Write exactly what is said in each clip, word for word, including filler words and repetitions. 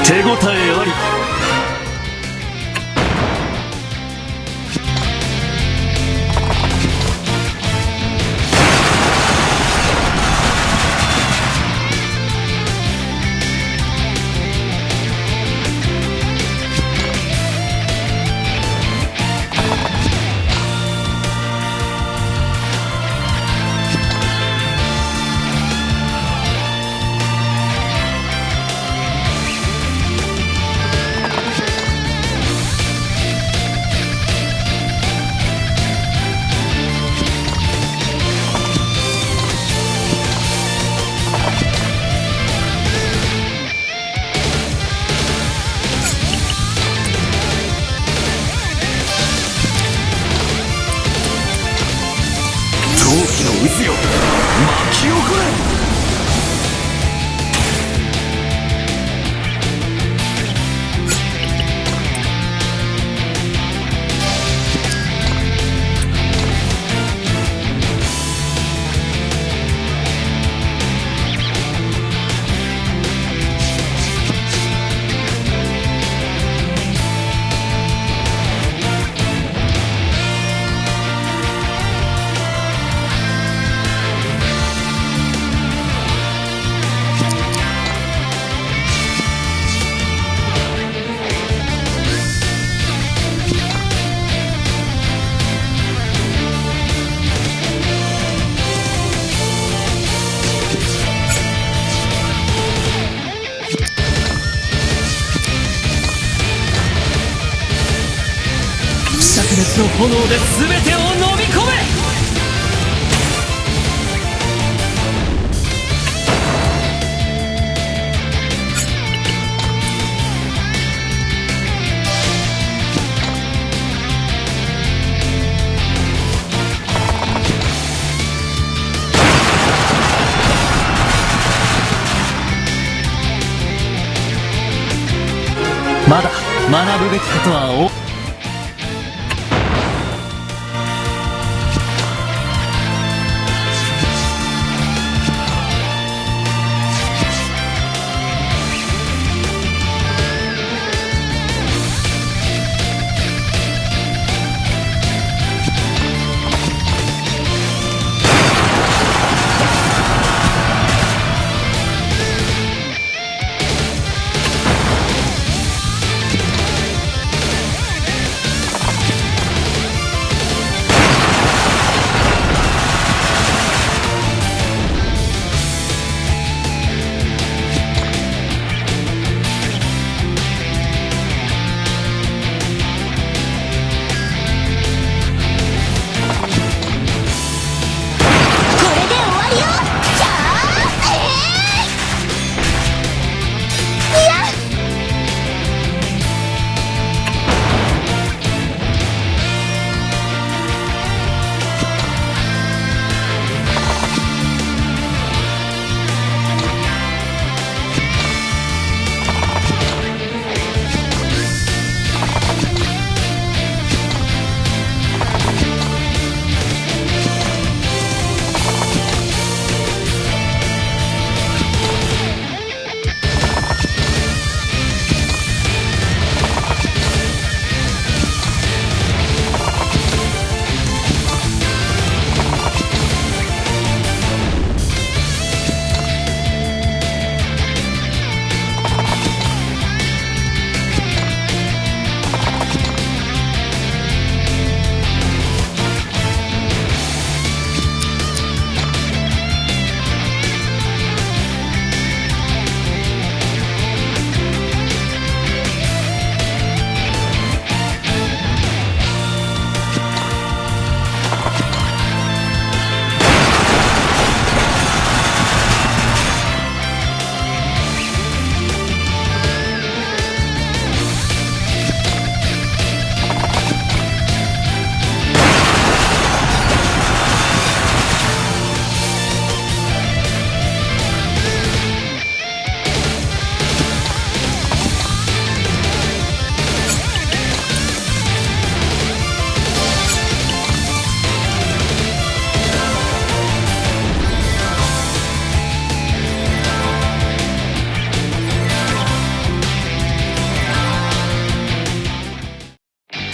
手応えあり。狂気の渦よ、 炸裂の炎で全てを飲み込め！ まだ学ぶべきことは多い。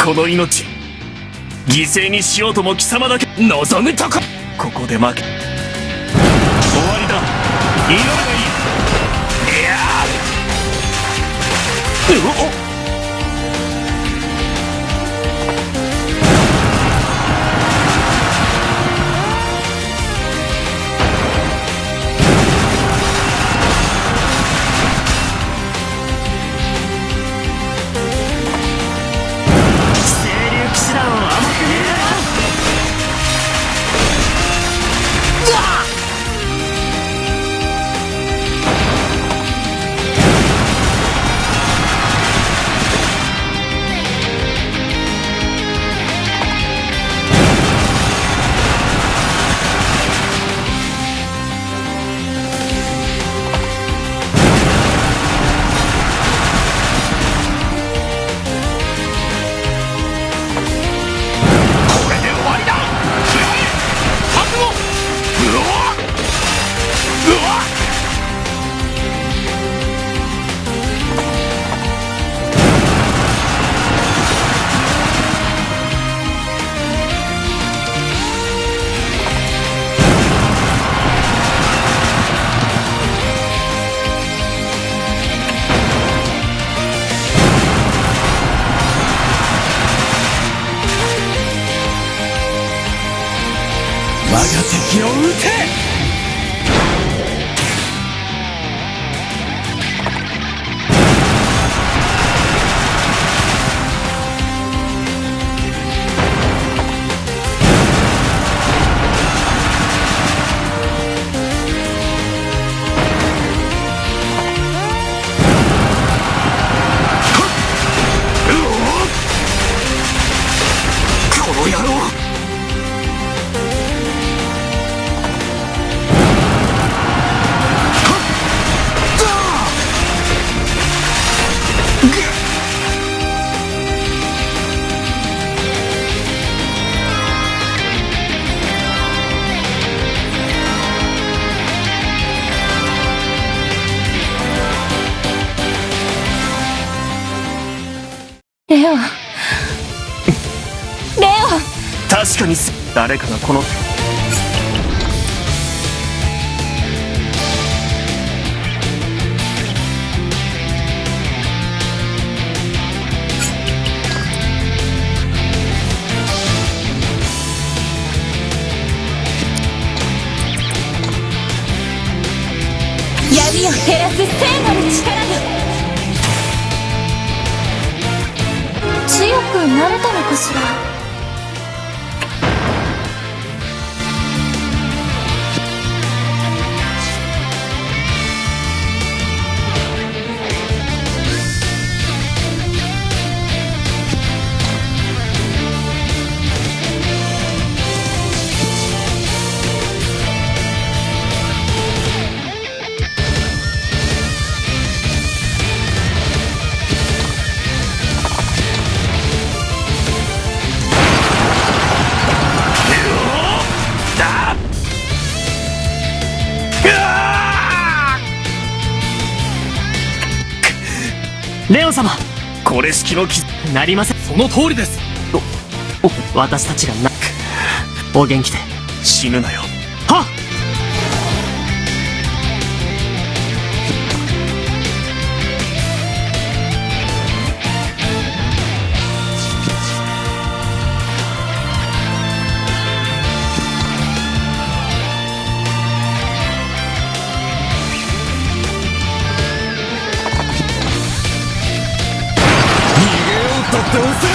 この命、犠牲にしようとも貴様だけ望むとこ。ここで負け、終わりだ。今でいい。いやー。うおっ。清流騎士団を甘く見るな。うわっ。これで終わりだ。くらえ、覚悟。うわっ。うわっ。我が敵を討て！この野郎！レオ。レオ。確かにす、誰かがこの闇を照らす聖なる力よ。強くなれたのかしら。レオン様、これ式の傷。なりません。その通りです。お、お、私たちがなく、お元気で。死ぬなよ。はっ。逃げようったっておせ